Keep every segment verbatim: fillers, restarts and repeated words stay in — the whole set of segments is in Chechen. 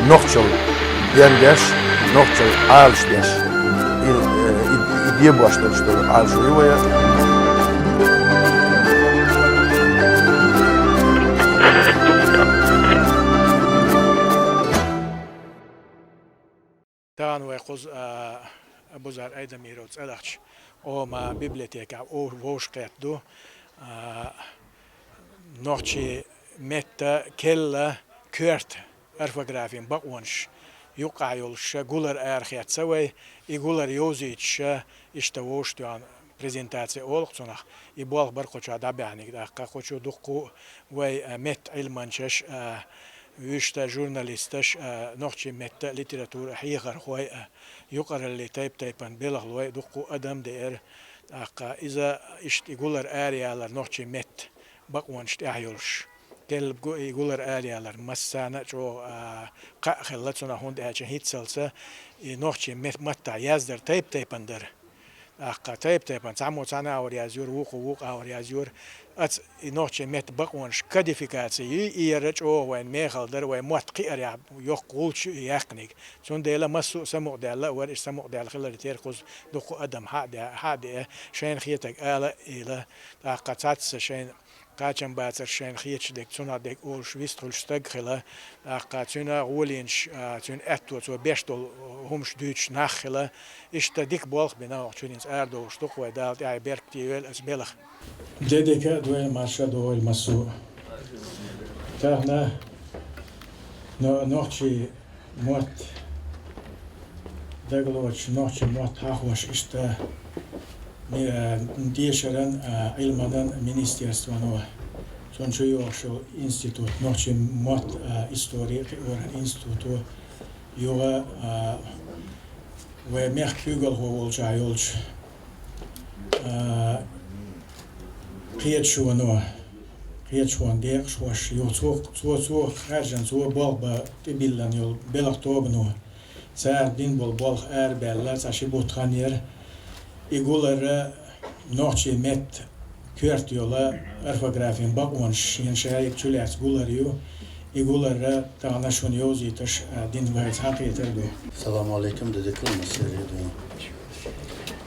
Нохчалла ден деш, нохчалла Ӏалаш деш. И, э, и, и дебош долуш долу Ӏалашо ю вай. Тахана вай кхуза, а, Абузар Айдамиров цӀе дахча Ӏома библиотекахь о-, вовшахкхетта ду, а, нохчийн метта, келла, коьрта, орфографин бакъонаш юккъехь йолуш ша гулар арахецна вай, и гулар йовзуьйтуш ша иштта вовшахтоьхна презентаци олу-кх цунах, и болх бара кху чохь дӀабаьхьниг, тӀаккха кху чу дуккха а вай, а, меттан Ӏилманчаш а, вуьшта журналисташ а, нохчийн меттан а, литературан а хьехархой а, юкъараллин тайп-тайпана белхалой, дуккха а адам деара, тӀаккха иза иштта и гулар араялар нохчийн меттан бакъонаш тӀехь йолуш. Келла гу-, и гулар араялар массарна а чӀогӀа, а, кхаъ хилла цунах, хӀунда аьлча хӀинццалц и нохчийн мет-, маттахь яздар тайп-тайпана дара. ТӀаккха тайп-тайпана, цхьаммо цхьана агӀор язйора, вукхо вукху агӀор язйора. Аца и нохчийн меттан бакъонаш кодификаци ю, и яра чӀогӀа вайн мехала дара, вайн мотт кхиарехь йоккха гӀулч ю и яьккхинарг. Цундела массо а самукъадаьлла а вара, и самукъадаьлла хиларе терра кхуза дуккха а адам хьа а де-, хьа а деа, шайна хетарг ала а ийла, тӀаккха цхьацца шайна кхачам бацарш шайна хеташ дерг, цунах дерг олуш вистхуьлуш стаг хила, тӀаккха цуьнан гӀолинаш, а, цуьнан аьтто цо беш долу хӀумаш дуьйцуш нах хила. Иштта дика болх бина, оха чуьнца арадовлуш ду-кх вай, Дала тӀаьхье беркате йойла аса белах. Де дика а дойла, марша догӀийла массо а. Тахана но-, нохчийн мотт дагалоцуш, нохчийн мотт хьахош иштта ми-, а, дешаран, а, Ӏилманан министерствано, цунна чу йогӀуш йолу институт, нохчийн мотт, а, истори а кхиоран институто, юха, а, вай мехкан куьйгалхо волчохь йолчу, а, кхеташоно, кхеташонан декъашхоша, юха цо, цо, цо хаьржина, цо болх бан тӀебиллина йолу белхан тобано, цара дина болу болх арабаьлла цхьа ши бутт хан яра. И гулар нохчийн меттан коьрта йолу орфографин бакъонаш шена шайга чулаьцна гулар ю. И гулар тахана шуна йовзийташ, а, дина вай цхьаьнакхетар ду. Салам алейкум, де дика а массеран а ду.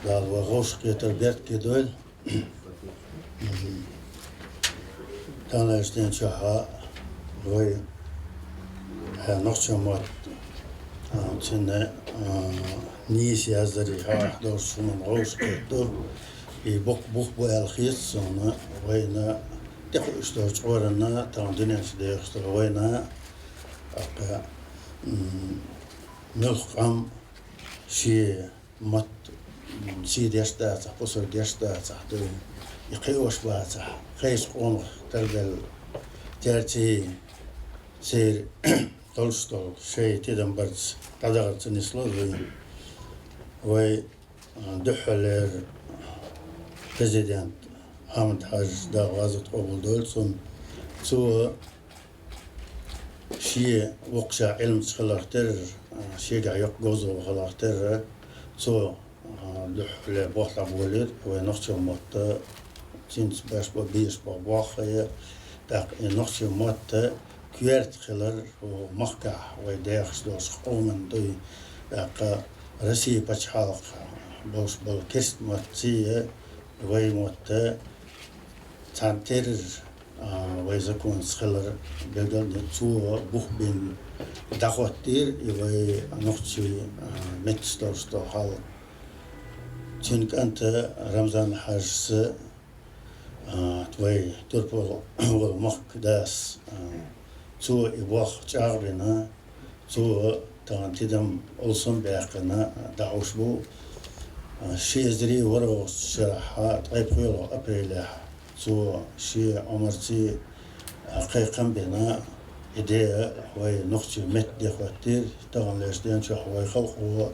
Дала вай вовшахкхетар беркате дойла. Таханлерчу ден чохь вай, а, нохчийн мотт, а, цуьнан, а, нийса яздарий хьахо долуш хӀуманна вовшахкхетта ду. И бух, бух бу аьлла хета суна, вайна тӀекхуьуш долчу чкъурана, тахана дуьнен чу дехаш долу вайна, тӀаккха, м, муьлхха къам шен мотт, м, сий деш дацахь, пусар деш дацахь, дуй, и кхиош бацахь, кхечу къомах тарбелла терций, церан долуш долу шайн тидам барца дӀадахарца нисло вай. Вай, а, дуьххьарлера президент Ахьмад-Хьаьжа, Дала гӀазот къобалдойла цуьнан. Цо шен воккхача Ӏилманча хиларх терра, а, шегахь йоккха говзалла хиларх терра, цо, а, дуьххьарлера болх дӀаболийра вайн нохчийн мотт, цуьнца беш бо-, безаш болу болх а, тӀаккха и нохчийн мотт коьрта хилар, хӀу махкахь вай дехаш долчу къоман дуй, тӀаккха Россин пачхьалкхехь болуш болу керста маттаций, вай мотт цхьаьна терра, а, вай законца хилар билгалдина, цо бух бина дӀахӀоттийра и вай нохчийн, а, меттан долуш долу хьал. Цуьнан кӀанта Рамзан-Хьаьжас, а, вай турпал волу махкан дас, а, цо и болх чӀагӀбина, цо тахана тидам алсам баьккхина дӀахьош бу. Ши эзар ворхӀалгӀачу шарахь ткъе пхоьалгӀа апрелехь цо шен Ӏумарций кхайкхам бина, и де вай нохчийн меттан де хӀоттийра, таханлерчу ден чохь вай халкъо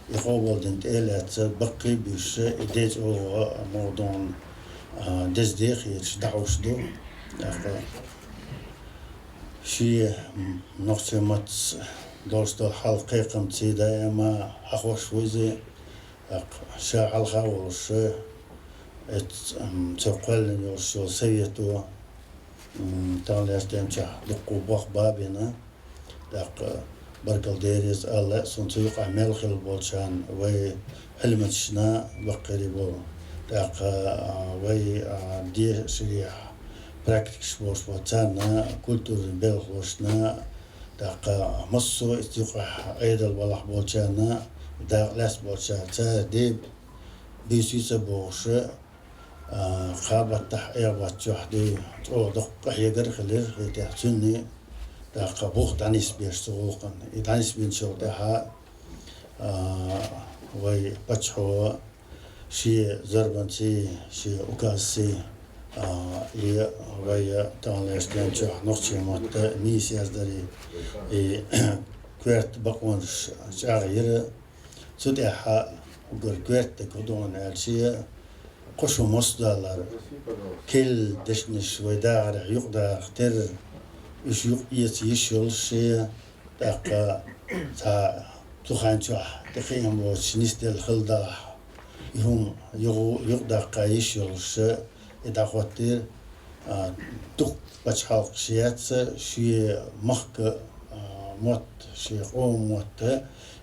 и къобалдина тӀе а лаьцна, баккхий а буьйсуш, и де чӀогӀа мукъадолу, а, деза де хеташ дӀахьош ду. ТӀаккха шен, м, нохчийн маттаца долуш долу хьал кхайкхамций даима хьахош ву иза, тӀаккха ша хьалха а волуш, эц-, м, цо кхоьллина йолуш йолу совето, м, таханлерчу ден чохь дуккха болх бан а бина, тӀаккха Баркал дерриза ала лаьа суна цу юкъахь мел хилла болчарна, вай Ӏилманчашна, баккхий болу, тӀаккха, а, вай, а, дешарехь практикаш болуш болчарна, культурин белхалошна, тӀаккха массо а иза юкъахь Ӏедал балахь болчарна, дакъа лаьцна болчарна, цара деба буьйсий ца бохуш, а, кхаа баттахь, эгӀа батта чохь дуй, чӀогӀа доккха къахьегар а хилира, хетехь, цуьнан, тӀаккха бух дӀанисбеш цу гӀуллакхна. И дӀанисбинчул тӀаьхьа, а, вай паччахьо шен зорбанций, шен указций, а, и вай таханлерчу ден чохь нохчийн мотт а нийса яздарий, и коьрта бакъонаш чӀагӀйира. Цу тӀаьхьа уггар коьртаниг хӀун ду аьлча, кху шун мостагӀаллара керла дешнаш вай дахарехь юкъадаха терра, уьш юкъаэца йиш йолуш, тӀаккха цхьа цу хенчохь тӀекхиам боцуш нисделла хилла делахь, и хӀума юха-, юкъадаккха йиш йолуш, и дӀахӀоттийра, а, дукха пачхьалкхаш яц шен махка, а, мотт, шен къоман мотт,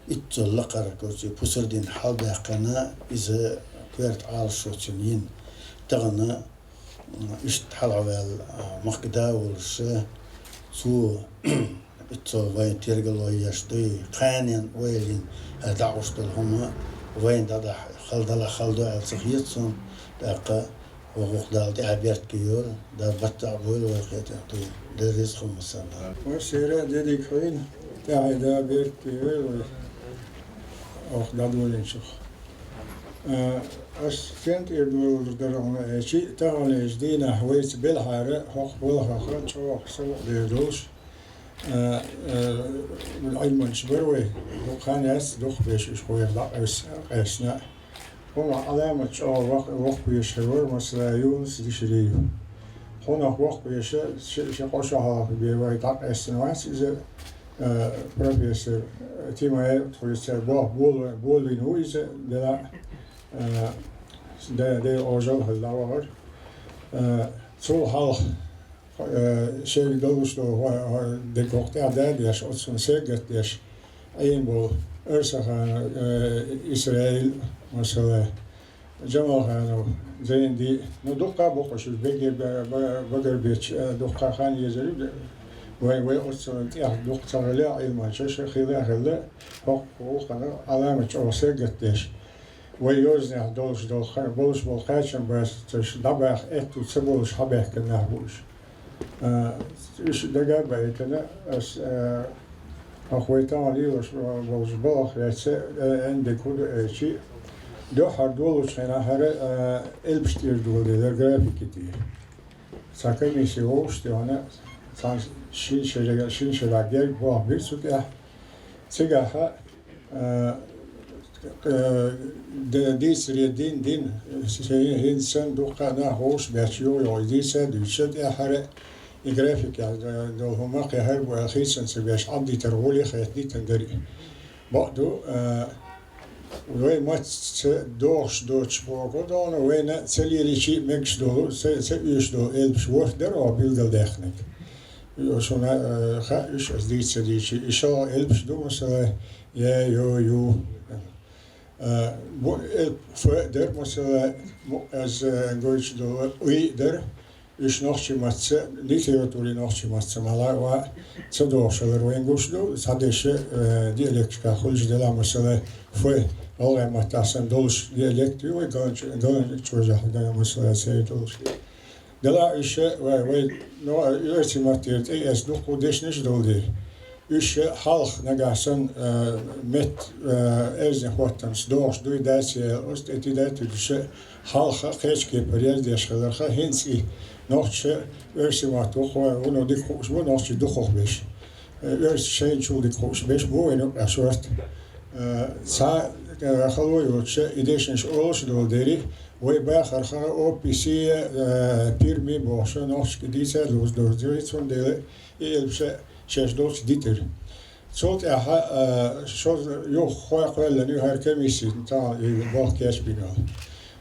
иццул лакхара, короче, пусар дина хьалабаьккхина, иза коьрта Ӏалашо цуьнан йина. Тахана, м, иштта хьалаваьлла, а, махка да а волуш, цо иццул вайн тергало еш дуй, кханенна ойла йина, хӀара дӀахьуш долу хӀума вайна дӀадахьа хала далахь хала ду аьлла ца хета суна, тӀаккха вовхах Дала тӀаьхьа беркате йойла, Дала баттахь а бойла вай кхетам дуй, Дела реза хуьлда массарна. Массеран а де дика хьуна, тӀаьхьа Дала беркате йойла вай оха дӀадолийначух. А, ас стен тӀера доьллур дара хьуна аьлча, таханлерчу дийнахь вайца белхьара хӀокху балхах чӀогӀа сов дер долуш, а, а, Ӏилманчаш бара вай, дукха хан яц дукхахберш уьш вайх дӀакъаьс-, къаьстина. ХӀунах Ӏаламат чӀогӀа вокх-, воккхавеш хир вара, масала, Юнус Дишриев. ХӀунах воккхавеш, ши-, ши-, къо шо хьалха бен вай дӀакъаьстина вац иза, а, профессор Тимаев, тхуьйца боху болу-, болийна ву иза, делахь, а, де-, де ожал хилла вахара. А, цул хьалха Э, шайга долуш долу хӀо-, хӀо-, дерг хӀокху тӀехь да а деш, оцунна сагатдеш, Ӏийна болу Арсаханов, э, Исраил, масала, Джамалханов Зайнди, ну, дуккха а бу-кх уьш, Беги-, Ба-, Ба-, Багарбеча, э, дуккха хан езар ю, вай, вай оцунна тӀехь дуккха ца хилла, Ӏилманчаш хилла а хилла, хӀокху гӀуллакхана Ӏаламат чӀогӀа сагатдеш. Вай йозанехь долуш долу ха-, болуш болу кхачам бацарш дӀабаха аьтту ца болуш хьабаьхкина нах бу уьш. А, уьш дага а баийтина, ас, а, хӀокху вай тахана лелош болчу балхах лаьцна, а, аьнна дерг хӀун ду аьлча, дуьххьара долучу хенахь хӀара, а, элпаш тӀера доладелира, графики тӀера. Цхьа комисси вовшах тӀехь, цхьана шина шерага, шина шерахь герга болх бира цу тӀехь. Цигахь, а, а, д-, дийцаре дин, дин, хӀин-, хӀинца санна дуккха а нах вовшах баьчча юха-юха дийца а дуьйцуш, тӀаьххьара и графикехь долу хӀума кхин хӀара бу аьлла хийцина ца беш, Ӏаддитар гӀоле хетта дитина дара и. Бакъ ду, а, вай маца догӀуш доцуш боху, вайна ца лелийча а мегаш долу, ца, ца оьшуш долу элпаш ворхӀ дара оха билгалдаьккхинарг. Шуна, а, хаьа уьш, ас дийца ца дийцича, и шолгӀа элпаш ду, масала, я, ё, ю. А, бу-, элп ф дара, масала, ас, а, гойтуш долу и дара. Уьш нохчийн маттаца, литературин нохчийн маттаца мала а ца догӀуш хилар вайна гуш ду, цхьадерш, э, диалекташкахь хуьлуш делахь, масала, ф, гӀалгӀайн маттахь санна долуш диалект ю вай галанчу-, галанчу чӀожахь, да, масала, церан долуш. Делахь уьш вай, вай, ну, оьрсийн маттера тӀеэцна дуккха дешнаш а долу дела. Уьш хьалха нагахь санна, а, метта, а, эрзаний хӀоттамца догӀуш дуй, дац, я оцу тӀе тида а туьдуш, хьалха кхечу кепара яздеш хиларх, хӀинца и нохчаша оьрсийн мотт ву-, вуно дика хууш бу, нохчий дукхахберш. Оьрсаша шайна чул дика хууш берш бу вайна юкъахь шорта. Цхьа, а, хало йоцуш, и дешнаш олуш а долу дерриг, вай бахарх описи, а, пирми бохуш, нохчашка дийца а луьйш долу дерриг, цундела и элпаш шаьш долчу дитира. Цул тӀаьхьа, а, шозза юха кхоьллина ю хӀара комисси, тахана и болх кечбина.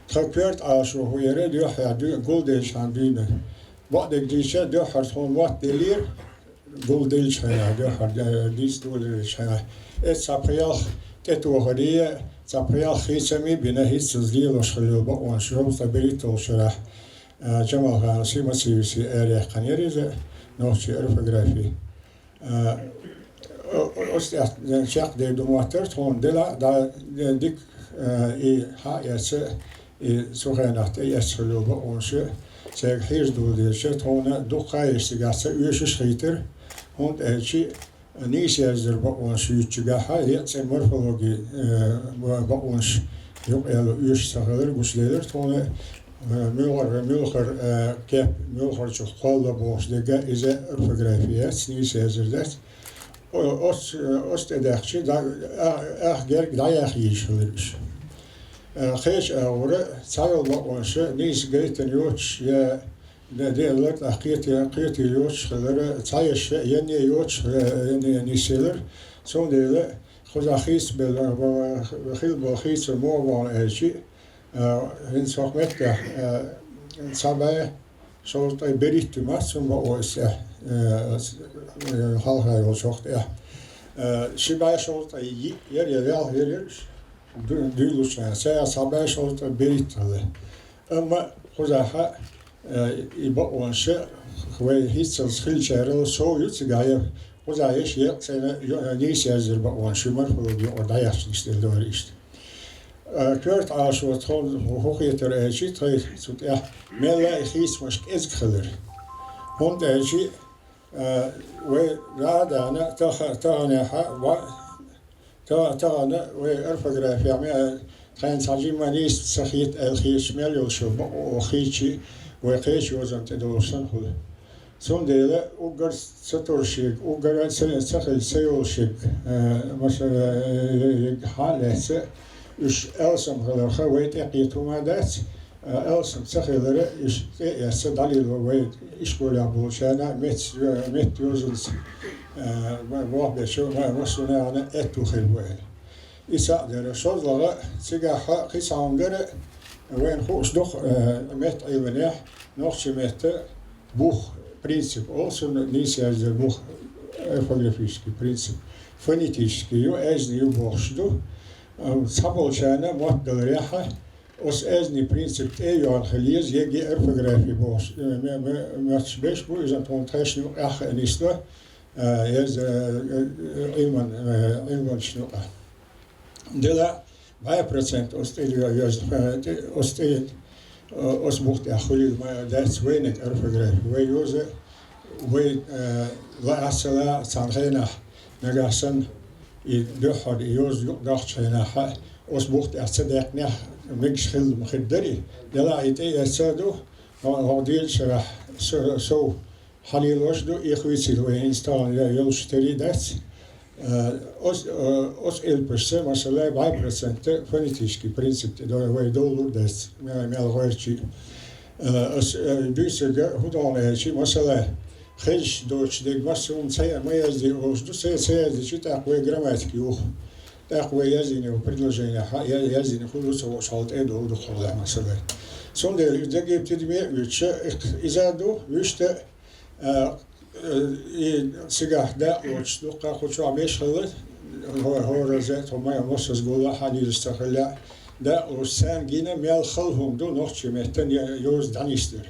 Тхан коьрта Ӏалашо хӀун яра, дуьххьара дуьйна, гулделлачхьана дуьйна. Бакъдерг дийцича, дуьххьара тхуна мотт деллера, гулделчхьана, дуьххьара дийца долалучхьана. Эццахь пхи-ялх тӀетохаре, цхьа пхи-ялх хийцаме бина, хӀинццалц лелош хилла йолу бакъонаш, жовзткъе берхӀитталгӀачу шарахь, а, Джамалхановси, Мациевси араяьккхина яра иза, нохчийн орфографи. А, о-, о-, оцу тӀехь чекхдер ду моттара тхуна, делахь а, да, дика, а, и хьаэца, и цу хенахь тӀеэцна хилла йолу бакъонаш, цаьрга хьежа доладелча, тхуна дуккха а еш цигахь ца оьшуш хийтира, хӀунда аьлча нийса яздаран бакъонаш юьйцучигахь, еккъа цӀена морфологи, э, ба-, бакъонаш юкъаяло оьшуш ца хилар гучуделира тхуна, э, муьлхар-, муьлхара, э, кеп, муьлхарчух кхолла бохуш дерг иза орфографи яц, нийса яздар дац. О-, оц-, оцу тӀе даьхча, да-, а-, ах герга дӀаяха йийш хилира уьш. Э, кхечу агӀора цхьайолу бакъонаш нийса гайтина йоцуш я де-, де-, лартӀахь кхета-, кхета йоцуш хилар, цхьаерш а янне йоцуш, э, янне нисъелира. Цундела кхузахь хийцабелла, э, хилла болу хийцар муха бу аьлча, э, хӀинца хӀокху меттехь, э, цхьа бӀе шовзткъе берхӀитта мац хӀума бакъо иза, э, э, хьалха йолчохь тӀехь. Э, ши бӀе шовзткъе йиъ яра я ваьлла яра уьш, ду-, дуьйлучу хенахь, цхьа бӀе шовзткъе берхӀитта хилла. Амма кхузахь, э, и бакъонаш вай хӀинццалц хиллачарал сов ю цигахь, я кхузахь еш еккъа цӀена ю-, нийса яздаран бакъонаш ю, морфологи юкъара дӀаяхча нисделла дара иштта. Э, коьрта Ӏалашо тхуна хӀун хетара аьлча, тхайн цу тӀехь мелла а хийцамаш кӀезиг хилар. ХӀунда аьлча, э, вай гӀадана таха-, таханехьа ва-, та-, тахана вай орфографехь ме-, тхайна цхьа жимма нийса ца хета аьлла хеташ мел йолуш йолу бакъо хийцча, вай кхечу йозанна тӀедогӀуш санна хуьлу. Цундела уггар ца туршийга, уггар ца, ца хилла ца йолушийга, э, масала, э, хьа а лаьцна, уьш алсам хиларх вай тӀекхета хӀума дац, э, алсам ца хилар, уьш тӀе а эцна, дӀалело вай ишколехь болчарна, мет-, меттан йозанца, э, ма-, мох бечу, ма-, массо а нахана аьтто хир бу аьлла. И цхьаъ дара. ШозлагӀа, цигахь кхин цхьа хӀума дара, вайна хууш ду-кх, э, меттан Ӏилманехь, нохчийн меттан бух, принцип олу цунна, нийса яздаран бух, орфографический принцип, фонетический ю, аьзнийн ю бохуш ду. Э, цхьаболчарна мотт даларехь, оцу аьзнийн принцип тӀе а йоьхна хила еза, ЕГЭ орфографи бохуш, э, ме-, ме-, моьттуш берш бу, иза тхуна тхаьшна юкъахь а нисдо, э, яза-, э, э, Ӏилман-, э, Ӏилманчашна юкъахь. Делахь, бӀе процент оцу тӀе йо-, йоьзна, э, тӀе-, оцу тӀе, э, оцу бух тӀехь хуьлийла ма дац вайниг орфографи. Вай йоза, вай, э, лаахь а ца лаахь а цхьана хенахь, нагахь санна, и дуьххьара и йоза юкъадоккхучу хенахь, оцу бух тӀехь ца даьккхинехь, мегаш хилла ма хир дара и. Делахь и тӀеэцна а ду, хӀо-, хӀокху дийначу шарахь со-, сов хьалелош а ду, и хуьйцийла вай хӀинца тахана йо-, йолуш тера а дац. Э, оц-, э, оцу элпашца, масала, бӀе процент фонетический принцип тӀе до-, вай довлур дац, ме-, мел гӀоьрчий. Э, ас, э, буьйцург хӀун ду хьуна аьлча, масала, хезаш доцуш дерг массо а хӀума ца я-, ма язде олуш ду, ца, ца яздича, тӀаккха вай грамматика юху. ТӀаккха вай яздина йолу предложени хьа-, я-, яздина хуьлу ца воуш хьал тӀе а долу дукхахула, масала. Цундела и дагийта тидаме а оьцуша, иза а ду, вуьшта, а, э, и цигахь дакъа лоцуш дуккха кху чохь беш хилла, хӀо-, хӀораза, тхо ма-, массаза гулла а хьан йижаш ца хилла, дакъа лоцуш царна гина мел хала хӀума ду нохчийн меттан я-, йоза дӀанисдар.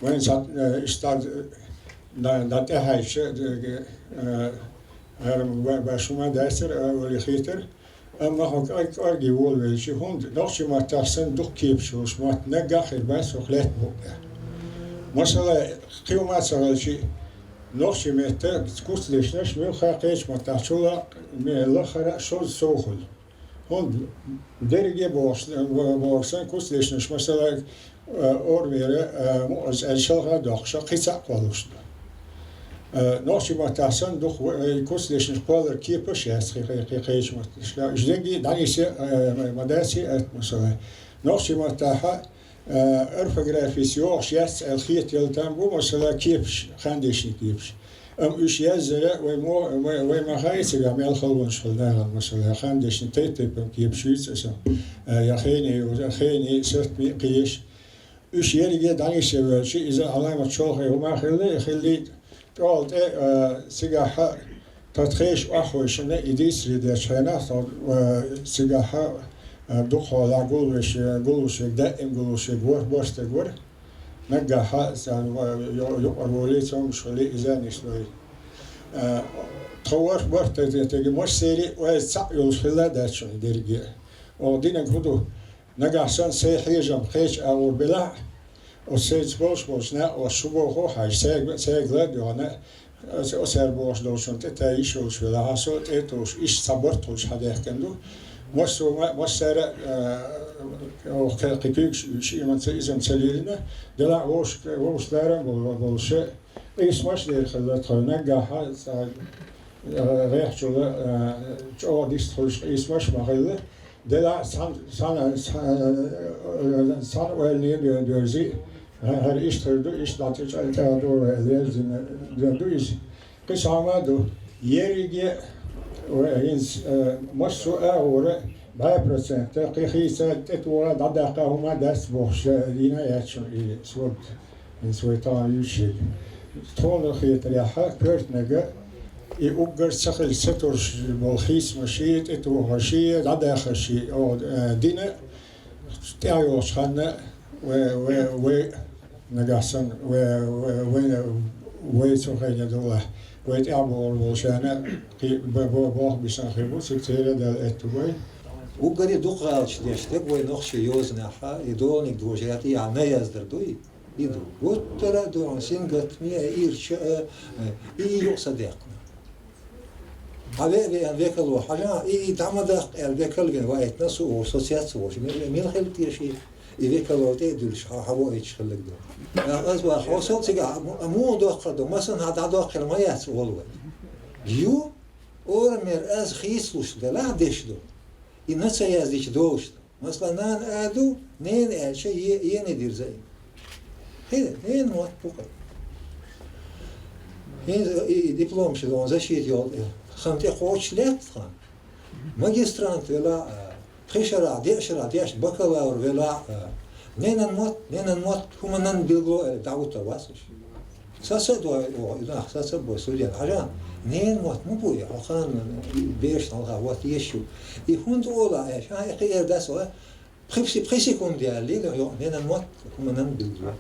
Вайн цхьа, э, иштта, э, да-, да тӀехьайча, э, э, ара ва-, баш хӀума дацара, а, вали хетар. Амма хьо кӀар-, кӀорге волавелча, хӀунда нохчийн маттахь санна дукха кепаш йолуш мотт наггахь хир бац хӀокху лаьтта букъ тӀехь. Масала, кхин хӀума а ца хилча, нохчийн метта куцдешнаш муьлхха кхечу маттахь чулла ме-, лаххара а шозза сов хуьлу. ХӀунда дерриге а бохуш, бохург санна, куцдешнаш, масала, э, орамера, э, мукъаза аьлла шалха а доккхуш, кхин цхьаъ кхоллуш ду. Э, нохчийн маттахь санна, дукха, э, куцдешнаш кхоллар кепаш яц кхи-, кхи-, кхи-, кхечу матташка. Уьш дерриге а дӀанисъе, э, ма-, ма дац и атта, масала. Нохчийн маттахь, э, орфографица йогӀуш яц аьлла хетаялла там бу, масала, кепаш, хандешнийн кепаш. Амма уьш язъяра вай мо-, вай, вай ма хаьа цигахь мел халонаш хилла нахана, масала, хандешнийн тайп-тайпана кепаш юьйцу аса, э, я хене, хене, сатме а кхеш. Уьш ерриге а дӀанисъян воьлча, иза Ӏаламат чолхе хӀума а хилла, хилли, ТӀоал тӀе, а, цигахьа тхо тхеш охьахойшина и дийцаре дечу хенахь, со, а, цигахьа, а, дукхахьолахь гулвеш, гулвешверг, даим гулвешверг ворхӀ-бархӀ стаг вара. Наггахьа, сан, а, ю-, юкъара волий, цомгуш хилий, иза нислой. А, тхо ворхӀ-бархӀ стаг, массеран а вайца цхьаъ йолуш хилла дац шуна дерриге а. Оха динарг хӀун ду? Нагахь санна сайн хьежам кхечу агӀор белахь а, оцу сайца болуш болчу накъост шу боху хьажа, цаьрга, цаьрга ла а доьгӀна, оцу, оцара бохуш долчунна тӀе тай йиш йолуш велахь а, со а тӀе а товш, иштта цхьа барт хуьлуш хьадаьккхина ду. Массо а ма-, массара а, э, оха кхе-, кхин куьйгаш уьш, иман ца, иза ца лелийна, делахь а вовшах-, вовшахлера а болу-, болуш, къийсамаш а дер хилла тхо, наггахь а цхьа, э, гӀеххьачул, э, чӀогӀа дистхуьлуш къийсамаш а ма хилла. Делахь а цхьана, цхьана, цхьана, цхьана ойлане бен доьрзи, хӀара иштта хир ду, иштта дӀа тӀе чӀа-, тӀе а ду, лерзина бен ду иза. Кхин цхьа хӀума а ду. Ерриге а, вай хӀинца, э, массо а агӀора бӀе процент кхин хийца тӀетоха, дӀадаккха хӀума дац бохуш, э, дийна а яц шуна и сводка. ХӀинца вай тахана юьйцуш ерг. Тхуна хетарехь, коьртаниг и уггар ца хилча ца турш болу хийцамаш а, тӀетухарш а, дӀадахарш а, оха, э, дина тӀаьхьа йолчу ханна вай, вай, вай, нагахь санна, вай, вай, вай, вай цу хенахь долахь, вай тӀаьхьа богӀур болчарна кхин бо-, бо-, болх бисина хир бу, цига церан а Дала аьтту бой. Уггаре дукха гӀалаташ деш дерг вай нохчийн йозанехь, и доланиг дожа тӀехь на яздар дуй? И ду. Гуттара а ду хьуна, сингаттаме а, ирча а, и, и юкъа ца даьккхина. Хьан ве а веана векало хьажа, и, и дӀа ма даккха аьлла, векал вина ваийтина со олуш, со цец а волуш. Ми-, мила хилла теша и, и векало тӀе а дуьллуш, хьан, хьан ваийташ хилларг ду. Ас ваха, хьо со цига а му-, а муха доккхур ду, массанхьа дӀадоккхур ма яц олу вай. Ю, орамера аз хийцалуш делахь деш ду. И на ца яздича долуш ду. Масала, нана а ду, нена аьлча, е-, ене дирза и. ХӀе, нена мотт бу-кх. ХӀинца и, и дипломаш дон защита йолу, э, хан тӀе кхочуш лаьтта тхан. Магистрант велахь а, пхи шарахь, деа шарахь деш бакалавр велахь а, ненан мотт, ненан мотт, хӀуманан билгало аьлла, дӀахӀуттур вац уьш. Саца а дой, оха, и нах саца а бой, студент. Хьажа, ненан мотт ма бу и, хьо хан, и бешан хьалха хӀотта еш ю. И хӀунда ола аьлча, а, и кхиэр дац вай, пхи се-, пхи секунда яьлла, йо, ненан мотт, хӀуманан билгало.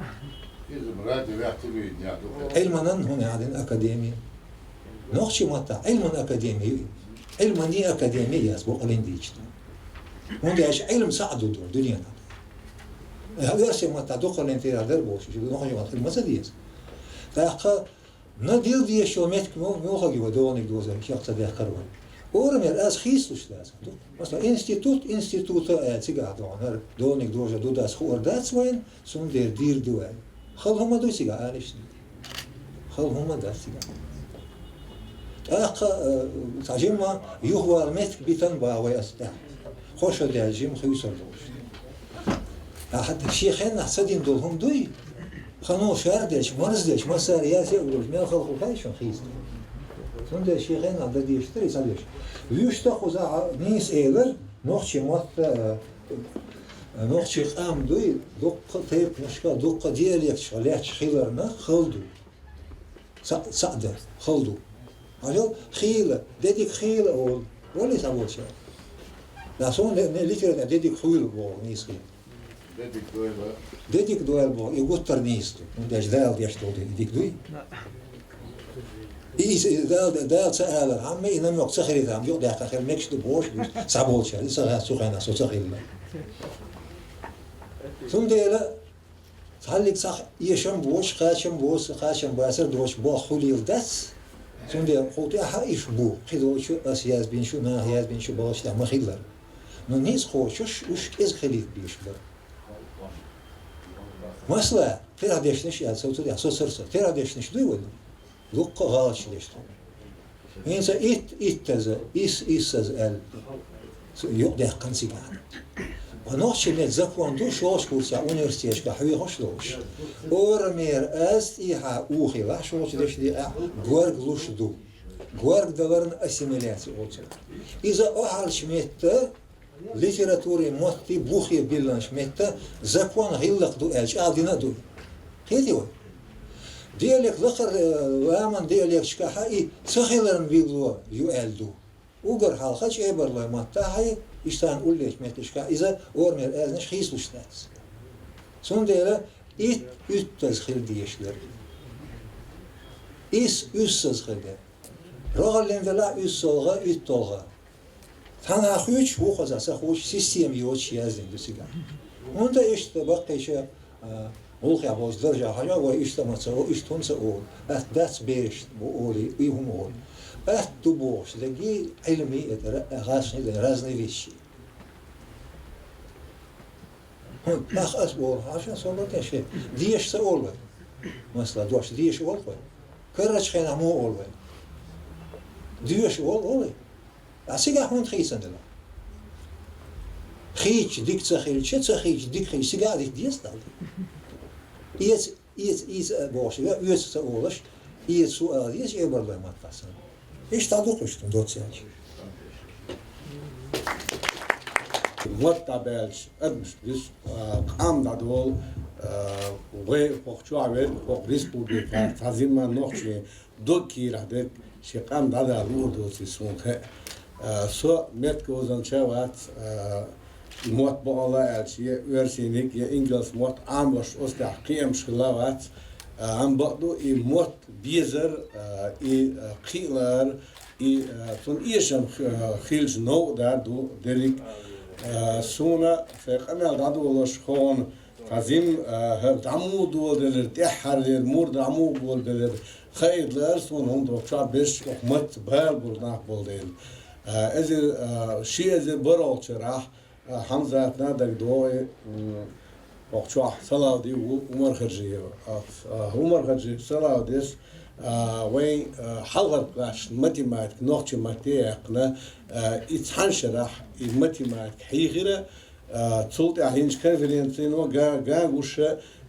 Иза радио ваьхна телевидение ду. Ӏилманан хӀума яхьдина академи. Нохчийн маттахь Ӏилман академи ю. Ӏилманийн академи яц бакъалла дийцича. ХӀунда аьлча Ӏилма схьа а ду дуьненахь. Э, оьрсийн маттахь дукхаллин тӀера дара бохуш, шу нохчийн маттахь хила ма ца деза. ТӀаккха на дилла дезаш йолу меттиг мо-, муьлхарг ю вай доланиг доза, кех ца дехкара вай. Орамера аз хийцалуш лаьцна ду. Масала, институт, института, э, цигахь догӀу, хӀара доланиг дожа ду дац хуур дац вайн, цундела дийр ду вай. Хала хӀума ду цигахь, алишна. Хала хӀума дац цигахь. ТӀаккха, э, цхьа жимма юхавала меттиг битан бан вай аса тӀехь. Кхо шо даьлла жима хуьйсур долуш. Ахьа шен хеннахь ца дина долу хӀума дуй? Хано шар дечу, марз дечу, массара язе а вуьйлуш, мел хала хӀума хай шуна хийца. Цундела шен хеннахь дан дезаш дара и ца деш. Вуьшта кхузахь нийса элар, нохчийн мотт, э, нохчийн къам дуй, дуккха а тайпанашка, дуккха а диалекташка лаьтташ хиларна хала ду. Цхьаъ, цхьаъ дан хала ду. Хьажал, хийла, де дика хийла олу. Валли схьаволчара. Да, суна не, не литературна де дика хуьйла боху нийса хила. Де дика дойла. Де дика дойла боху, и гуттар нийса ду. ХӀунда аьлча Дала деш долу де дика дуй? И, и, и Дала, Дала ца алар, хьамма и намёк ца хилира, хьамма юкъадаьккха хила мегаш ду бохуш ду. Схьаволчара, и ца хаа цу хенахь со ца хилла. Цундела Цхьаллиг цхьа эшам боцуш, кхачам боцу, кхачам бацар доцуш болх хуьлийла дац. Цундела кху тӀаьхьа иш бу. Кхидолчу ас язбинчу, наха язбинчу балхаш тӀехь ма хиллара. Но ницкъ кхочуш, уьш кӀезиг хилийта безаш бара. Масала, терахьдешнаш яц, со цу тӀехь, со сарса. Терахьдешнаш дуй вай? Дуккха а гӀалаташ деш ду. ХӀинца итт, иттаза, исс, иссаза аьлла, цу юкъадаьккхина цигахь. Ткъа нохчийн меттан закон ду, шолгӀачу курсехь университеташкахь хьоьхуш долуш. Орамера аз тӀехьа ухилахь, шолгӀачу дешан декъехь горга луш ду. Горга даларна ассимиляция олу цунах. Иза охьалчу метта литературин мотти бухе билланаш метта закон гӀиллакх ду аьлла, чӀагӀдина а ду. Кхетий вай? Диалект лакхара, э, ламан диалекташкахьа и цахиларан вилло ю аьлла ду. Уггар хьалха чӀебарлой маттахьа, иштта уллечу метташка иза орамера аьзнаш хийцалуш дац. Цундела итт уьттаза хила дезаш дара. Исс уьссаза хила деза. РогӀаллин делахь уьссалгӀа, уьтталгӀа. Цхьанхьа хуьйцуш, вукхаза ца хуьйцуш, система йоцуш яздина ду цигахь. ХӀунда иштта баккхийча, а, гӀуллакхехь болчу даржехь хьажа, вай иштта ма ца олу, иштта хӀунда ца олу, атта дац бераш бу олий, и хӀума олу. Атта ду бохуш дерг Ӏилмий а дара, гӀазкхийн а дара, разные вещи. ХӀунда тӀаккха ас олу, хьан шен со ло тӀе шен, деша ца олу вай. Масала, дош деша олу вай. Карарчу хенахь муха олу вай? Доьша олу, олий? А цигахь хӀунда хийцина дела? Хийцча дика ца хилча, ца хийцча дика хилча, цигахь а дита деза дала. Эца, эца, эца а бохуш, оьцу ца олуш, эца шу ала деза, эбарлой маттахь санна. Иштта дукха иштта доцу яьлча. Мотт дӀабаьлча, адамаш бис, а, къам дӀадолу, а, вай хӀокху чохь верг, хӀокху республикехь, цхьа зимма нохчийн дог кийрахь дерг шен къам дӀадала луур доций суна хаьа. А, со меттаговзанча вац, а, и мотт бакъалла аьлча, я оьрсийниг, я ингалс мотт Ӏамош оцу тӀехь кхиамаш хилла вац, а, амма бакъду и мотт безар, а, и, а, кхиалар, и, а, цунна эшам х-, хилча новкъа дар ду дерриг. А, суна шайн къамел дӀадолош хӀокхунна Цхьа зим, а, хӀара дӀа муха доладелира, тӀаьххьарлера мур дӀа муха доладелира, хаийта лаьара суна, хӀунда аьлча чохь берш оха матца бала болу нах болу дела. А, эзар, а, ши эзар бархӀолгӀачу шарахь, а, Хьамзатна дагадогӀу, м, оха чохь Салавди ву Умархаджиев. А, а, Умархаджиев Салавдис, а, вайн, а, хьалхарчу классашна математика, нохчийн матте а яьккхина, а, и цхьана шарахь и математика хьийхира, А, цул тӀаьхьа йинчу конференцино га-, ган гуш,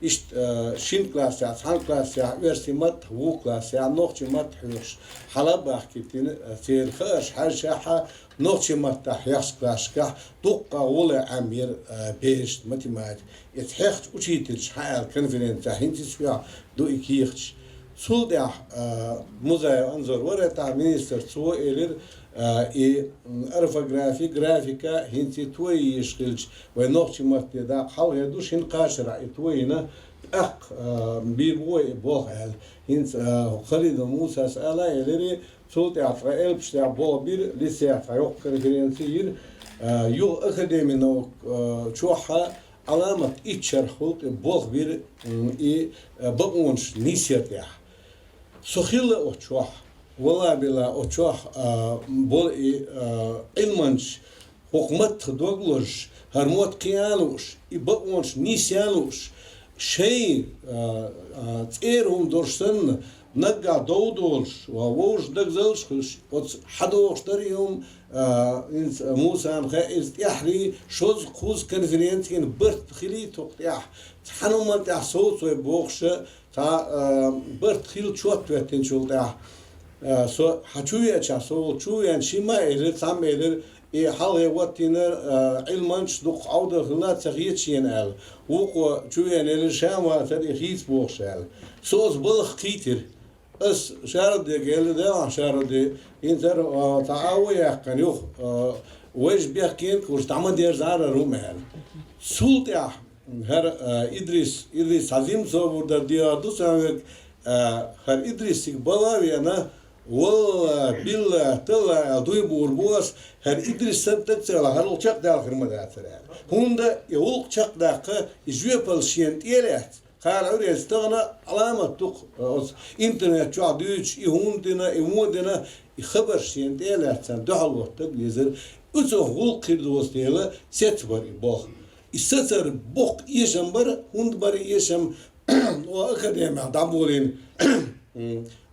иштта, а, шина классехь, цхьана классехь оьрсийн матта, вукху классехь нохчийн матта хьоьхуш, хьала а бахкийтина, а, церан хаарш хьаьжчахьа, нохчийн маттахь хьехначу классашкахь дуккха а гӀоле Ӏемира, а, берашна математика. Иза хьехначу учительша хьааьлла конференцехь, хӀинца иза хьоьху ду и кехаташ. Цул тӀаьхьа, а, Музаев Анзор вара тӀаккха министр, цо элира, а, и, м, орфографи, графика хӀинца и тоя езаш хилча, вай нохчийн матте даккха хьалхе ду, шина кхачарахь и тояйна, тӀаккха, а, бийр бу вай и болх аьлла. ХӀинца, а, Халидов Мусас ала а элира, цул тӀаьхьа ткъа элпаш тӀехь болх бира, лицех ткъа йоккха конференци йира, а, юха академи наук, а, чохь а, Ӏаламат итт шарахь гӀуллакх и болх бира, м, и, э, бакъонаш нийсъяр тӀехь. Со хилла оцу чохь, валла-билла, оцу чохь, а, болу и, а, Ӏилманчаш, хӀокху маттах дог лозуш, хӀара мотт кхин а лууш, и бакъонаш нийсъян а лууш, шайн, а, а, цӀера хӀума долуш санна, наггахь дов долуш, ва вовшашна дагазаллаш хуьлуш, оцу хьадогӀуш дара и хӀума, А, хӀинца Мусана хаьа иза тӀаьххьарий, шозза-кхузза конференцина барт хилийта хӀокху тӀехь, цхьана хӀуманна тӀехь совцой бохуша, цхьа, а, барт хилла чот веттинчул тӀехь, а, со хьан чу веача, со волу чу веана, шимма а элира, цхьамма элира, и хьалхе ваттийна, а, Ӏилманчаш дукха Ӏовдал хилла ца хета шена аьлла. Вукхо чу веана элира, ша ма вацара и хийца бохуш аьлла. Со оцу балхах кхийтира. Ас Шарудига элира, делахь Шаруди, хӀинца ара, а, цхьа агӀо яьккхина юха, а, вайша бехкийна кхуш дӀа ма дерзара хӀара хӀума аьлла. Цул тӀаьхьа хӀара, а, Идрис, Идрис хьан зимцо вур дара дегӀар ду сан верг, а, хӀара Идрис цига бала а веана, валла, билла, талла аьлла дуй буур бу ас, хӀара Идрис санна таг ца хилахь, хӀара гӀуллакх чекхдаьлла хир ма дацара аьлла. ХӀунда и гӀуллакх чекхдаккха, и жоьпалла шена тӀе а лаьцна, Кхара Ӏуьренца тахана Ӏаламат ду-кх, оцу интернет чохь дуьйцуш, и хӀунда дина, и вон дина, и хабарш шена тӀе а лаьцна, дуьхьал ваттаг везара. Оцу гӀуллакх хир доцу дела, сецбара и болх. И сацар боккха эшам бара, хӀунда бара эшам, о академехь дӀаболийна.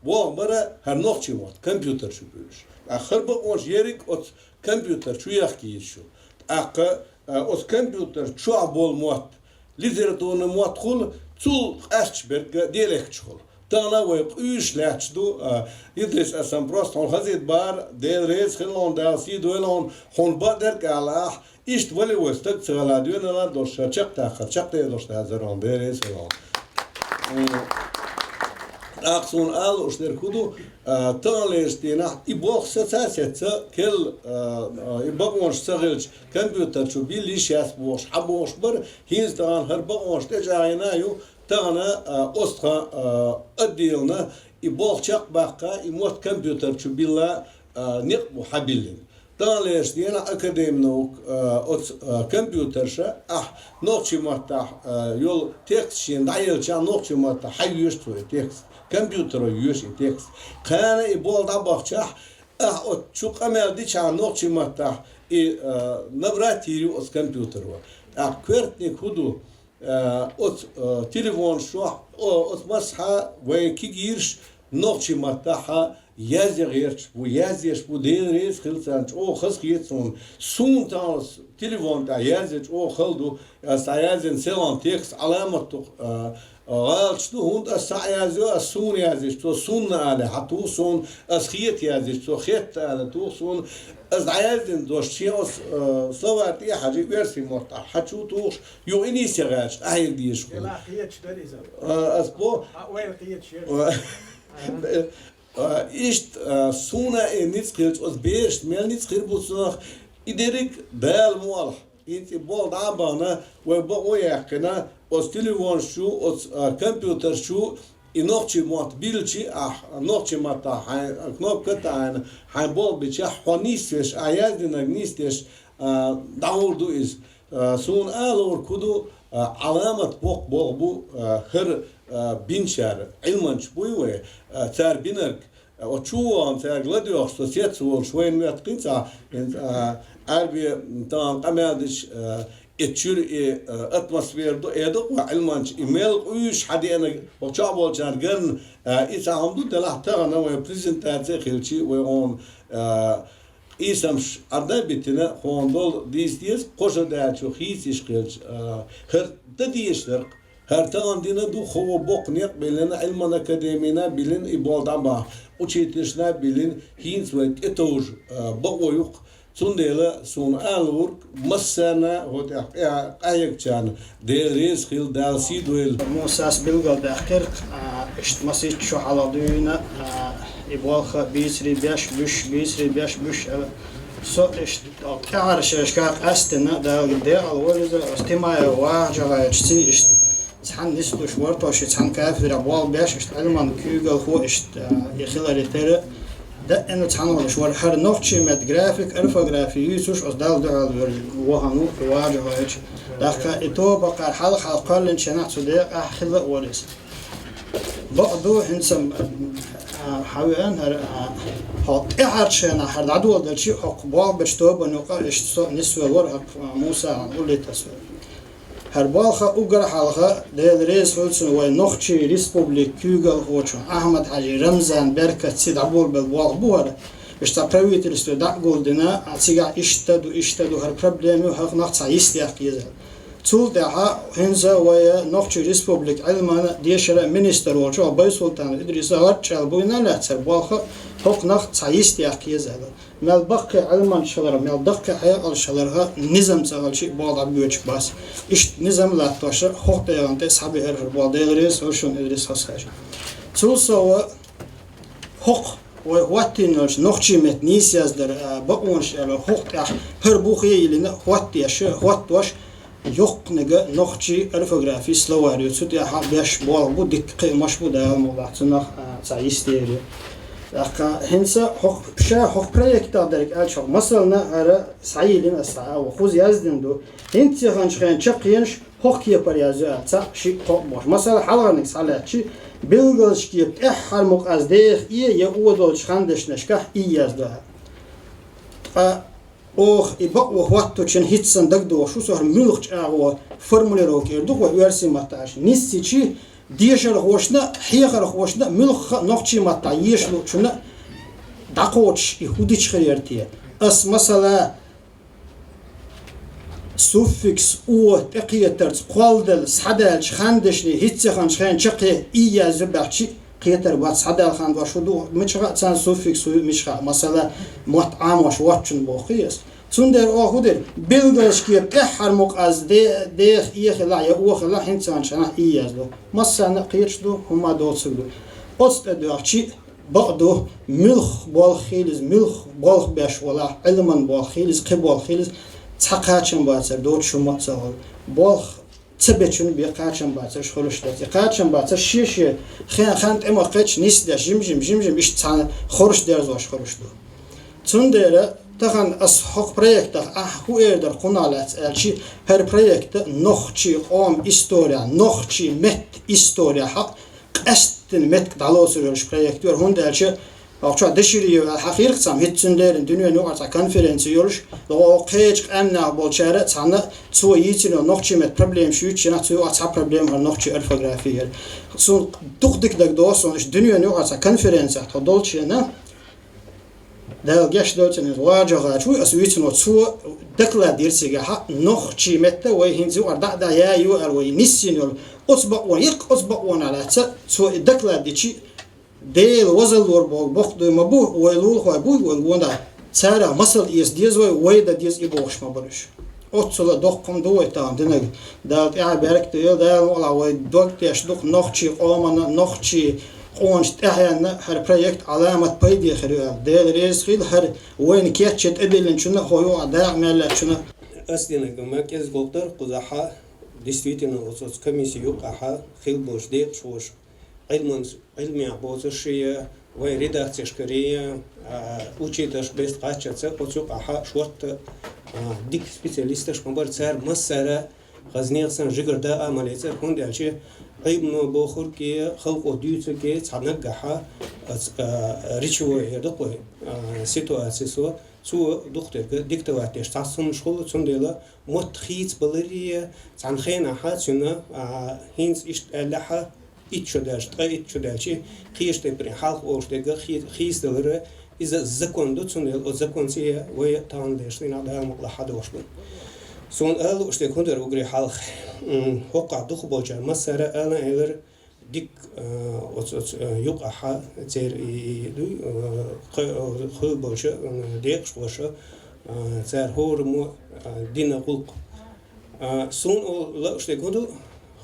Болх бара хӀара нохчийн мотт, компьютер чу буьйлуш. ТӀаккха хӀара бакъонаш ерриг оцу компьютер чу яхка еза шу. ТӀаккха, а, оцу компьютер чохь болу мотт, литературный мотт хуьлу, цул къаьсташ берг диалекташ хуьлу. Тахана вай къуьйсуш лаьтташ ду, а, Идрис, ас сан просто хьуна хазийта бахара, Дела реза хила хьуна, Дала сий дойла хьуна, хьуна бакъдерг а ала ахь, иштта вали вай стаг ца хила доьналла а долуш, ша чекхдаккхар, чекхдер долуш дацара хьуна, Дела реза хила хьуна. М. ТӀаккха суна ала лууш дерг хӀун ду, а, таханлерчу дийнахь и болх саца а сецна, кел, а, а, и бакъонаш ца хилча, компьютер чу билла йиш яц бохуш, хьабохуш бара, хӀинца тахана хӀара бакъонаш тӀечӀагӀйина а ю, тахана, а, оцу тхан, а, отделана и болх чекхбаккха, и мотт компьютер чу билла, а, некъ бу хьабиллина. Таханлерчу дийнахь академи наук, а, оцу, а, компьютерша, ахь нохчийн маттахь, а, йолу текст шена дӀаелча, нохчийн маттахь хьайоьшу цо и текст. Компьютеро йоьшу и текст. Кхана и болх дӀабахчахь, ахь оцу чу къамел дичахь нохчийн маттахь и, а, набрать йийр ю оцу компьютеро. ТӀаккха коьртаниг хӀун ду? Э, оцу, э, телефонаш чохь, о, оцу массахьа вайн кегийраш нохчийн маттахь язъян гӀерташ бу, язъеш бу, Дела реза хила царна, чӀогӀа хазахета суна. Суна тахана телефон тӀехь язъян чӀогӀа хала ду, аса дӀаязйина селхана текст Ӏаламат ду, э, гӀалаташ ду, хӀунда аса схьа а язйо, аса суна язйича, цо сунна алий, хьан туху суна, аса хета язйича, цо хетта алий, туху суна, аса дӀаяздина дош, шен оцу, э, словарь тӀе а хьажий, оьрсийн маттахь хьан чу тухуш, юха и нийса гӀерташ, къахьега дезаш хӀума. Делахь кхеташ дара иза. А, ас бо. А, ойла кхеташ яра. А, а, иштта, а, суна и ницкъ хилча, оцу берашна мел ницкъ хир бу цунах, и дерриг Дала мукъ лахь. ХӀинца и болх дӀа а бахана, вай бакъо а яьккхина, оцу телефонаш чу, оцу, а, компьютерш чу, и нохчийн мотт билличи, ахь нохчийн маттахь хьайн кнопка а таӀийна, хьайн болх бичахь, хьо нисвеш, ахь яздинарг нисдеш, а, дӀагӀур ду иза. А, суна ала луург хӀун ду, а, Ӏаламат боккха болх бу, а, хӀара, а, бинчара, Ӏилманчаш буй вай, а, цара бинарг, а, оцу чу а вахана цаьрга ладоьгӀуш, со сецца волуш вайна моьтту кхин цхьа, а, Ӏаьрбе тахана къамел дича, а, и чуьра и, а, атмосфера ду, э, ду-кх вай Ӏилманча, и мел къуьйсуш хьан деанарг, оцу чохь болчарна гарна, а, и цхьа хӀума ду, делахь тахана вайн презентаци а хилчи, вай хьуна, а, Къийсамаш Ӏадда а биттина, хьуна долу дийца деза, кхо шо даьллачу хийца йиш хилча, а, хӀара дан дезаш дара-кх. ХӀара тахана дина ду, хӀо боккха некъ биллина, Ӏилман академина а биллина, и болх дӀабахьа, учительшна а биллина, хӀинца вай тӀетовжа, а, бакъо ю-кх. Цундела суна ала луург, массарна а, хӀо тӀехь къа-, къахьегначарна Дела реза хила, Дала сий дойла. Мусас билгалдаьккхира, а, иштта масийтта шо хьалха дуьйна, а, и болх бийцаре беш, буьш, бийцаре беш, буьш, а, со иштта тӀаьхьара шерашкахь къаьстина, Дала декъала войла иза, оцу Тимаев Вахьа-Джахаевичаца иштта цхьаьна нислуш вара тхо, ши цхьана кафедрехь болх беш, иштта Ӏилман куьйгалхо, иштта, а, и хиларе терра, даима цхьаьна волуш вара. ХӀара нохчийн меттан график, орфографи юьйцуш, оцу Далла дуьхьал вара вахана ву и Вахьа-Джахаевич. ТӀаккха и тоба кхара хьалха-хьалха кхоьллинчу хенахь цу декъехь хилла а вара иза. Бакъ ду, хӀинца, а, хьан веана хӀара, а, хьо тӀаьхьарчу хенахь хӀара дӀадоладелчи, хӀокху болх бечу тобанна юкъа иштта со нисвелла вара, хӀокху, а, Мусана уллехь тасавелла. ХӀара болх уггар хьалха, Дела реза хуьлда цунна, вайн Нохчийн Республикан куьйгалхочун Ахьмад-Хьаьжин Рамзанан беркатций дӀаболабелла болх бу хӀара. Иштта правительстве дӀа а гулдина, а, цигахь иштта ду, иштта ду, хӀара проблема ю, хӀокхунах цхьа йист яккха еза аьлла. Цул тӀаьхьа хӀинца вайн Нохчийн Республикан Ӏилманан, дешаран министр волчу Байсултанов Идриса гӀарчӀ аьлла буйна а лаьцна хӀара болх, хӀокхунах цхьа йист яккха еза аьлла. Мел баккхий Ӏилманчаш хиларх, мел даккхий хьекъалш хиларх, низам ца хилчи, болх дӀабоьдуш бац. Иштта низам латтош, хӀокху тӀегӀан тӀе схьабеара хӀара болх, Дела реза хуьлда шуна, Идрис Хасхаевич. Цул сов, хӀокху вай хӀоттийна йолчу нохчийн меттан нийса яздаран, а, бакъонаш аьлла, хӀокху тӀехь хӀара бух а йиллина, хӀоттош, хӀоттош, йоккханиг нохчийн орфографин словарь ю, цу тӀехь беш болх бу, дикка кхиамаш бу, Дала мукъ лахь, цунах, а, цхьа йист ер ю. ТӀаккха хӀинца хӀокху, ша хӀокху проектах дерг аьлча, хӀокху масална хӀара схьайиллина аса, а, хӀуза яздина ду. ХӀинца яханчу хенан чаккхенаш хӀокху кепара язйо аьлла, цхьаъ, шиъ, кхоъ бохуш. Масала, хьалхарниг схьалаьцчи, билгалза кепа тӀаьххьара мукъаза деха «е» я «о» долчу хандешнашкахь «и» яздо аьлла. Ткъа оха и бакъо хӀоттучун хӀинца сан дагадогӀуш ву со, хӀара муьлха чӀагӀо, формулировка эр ду-кх вай оьрсийн маттахь аьлча, нисйичи, дешархошна а, хьехархошна а, муьлхха а нохчийн маттахь еша луучунна а дӀакхочуш, и хӀун дича хир яра те? Ас, масала, суффикс «о» тӀекхетарца кхолладелла схьадаьллачу хандешне хӀинца яханчу хенан чаккхе «и» язйо баьхчи, кхетар бац, схьадаьлла хандош хӀун ду, мичахь а царна суффикс хӀун ю, мичахь а. Масала, мотт Ӏамош воцчунна боху-кх ас. Цундела оха хӀун дира? Билгалза кепа тӀаьххьара мукъаза де-, деха «е» хилахь я «о» хилахь, хӀинца яханчу хенахь «и» яздо. Массарна а кхеташ ду, хӀумма доцург ду. Оцу тӀе доьгӀчи бакъ ду, муьлх болх хийла иза, муьлх болх беш волахь, Ӏилман болх хийла иза, кхин болх хийла иза, цхьа кхачам бацар доцуш хӀума а ца хуьлу. Болх ца бечун бен кхачам бацарш хуьлуш дац. И кхачам бацарш шен-шен хен-хан тӀе ма кхеччи нисдеш, жим-жим, жим-жим, иштта цхьана хорш дерзош хуьлуш ду. Цундела тахана ас хӀокху проектах ахь хӀун эр дара кхунах лаьцна аьлчи, хӀара проект нохчий къоман история, нохчий меттан история хьакъ къаьсттина меттиг дӀалоцур йолуш проект яра, хӀунда аьлча оха чохь дешире ю аьлла хьахийра цхьамма, хӀинца цуьнан леррина дуьненаюкъара цхьа конференци йолуш, оха кхечу къаьмнех болчара цхьанна цо йийцина йолу нохчий меттан проблемаш юьйцучу хенахь, цу юкъахь цхьа проблема хӀара нохчий орфографи яра. Суна дукха дика дагадогӀу, суна иштта дуьненаюкъара цхьа конференцехь тхо долчу хенахь, Дала гечдойла цуьнан, важа гӀача вуй аса вуьйцур ву, цо доклад дира цигахь, нохчий меттан вай хӀинца юкъара дӀа а дӀа яй ю аьлла вай ниссийна йолу оцу бакъонах, иккха оцу бакъонах лаьцна цо и доклад дичи, Делан возаллора боху боккха дуй ма бу, вай лулахой буй вай гонах, царах масал эца деза вай, вай дан деза и бохуш ма бара уьш. Оццула доккха хӀума ду вай тахана динарг. Дала тӀаьхье беркате йойла, Дала мукъалахь вай дог теш дукха нохчий къомана, нохчий къоначу тӀаьхьенна хӀара проект Ӏаламат пайде хир ю аьлла. Дела реза хила хӀара вайна кечча тӀедиллинчунна а, хӀокху юкъахь дакъа мел лаьцначунна а. Ас динарг ма кӀезиг гӀуллакх дара кхузахь, действительно, оцу, оцу комисси юкъахь хила болуш декъашхоша, Ӏилман, Ӏилмехь боцурш а, вайн редакцешкара а, учительш беста кхаччалц оцу юкъахь шортта, а, дика специалисташ ма бара, цара массара хаза нехан санна жигара дакъа а ма лецара, хӀунда аьлча Ӏилмано бохург а, халкъо дуьйцург а цхьа наггахь, а, ц-, а, речевой хир ду-кх вай, а, ситуаци со, цо дукха дерг диктовать деш цхьа хӀуманаш хуьлу, цундела мотт хийцабаларе, цхьана хенахь цуьнан, а, хӀинца иштта аьллехь, итт шо даьлча, ткъа итт шо даьлча, кхечу тайпана хьалха олуш дерг хи-, хийцадалар, иза закон ду, цундела оцу законца вай тахана дерш дийнахь Дала мукъалахь хьадогӀуш ду. Суна ала лууш дерг хӀун дара уггаре хьалха? М, хӀокхахь дукхахболчара массара а ала а элира, дика, а, оцу, оцу, а, юкъахь церан и, и, дуй, а, кхо-, а, хуьлу болчу, а, декъашхоша, а, цара хӀораммо, а, дина гӀуллакх. А, суна о-, лууш дерг хӀун ду,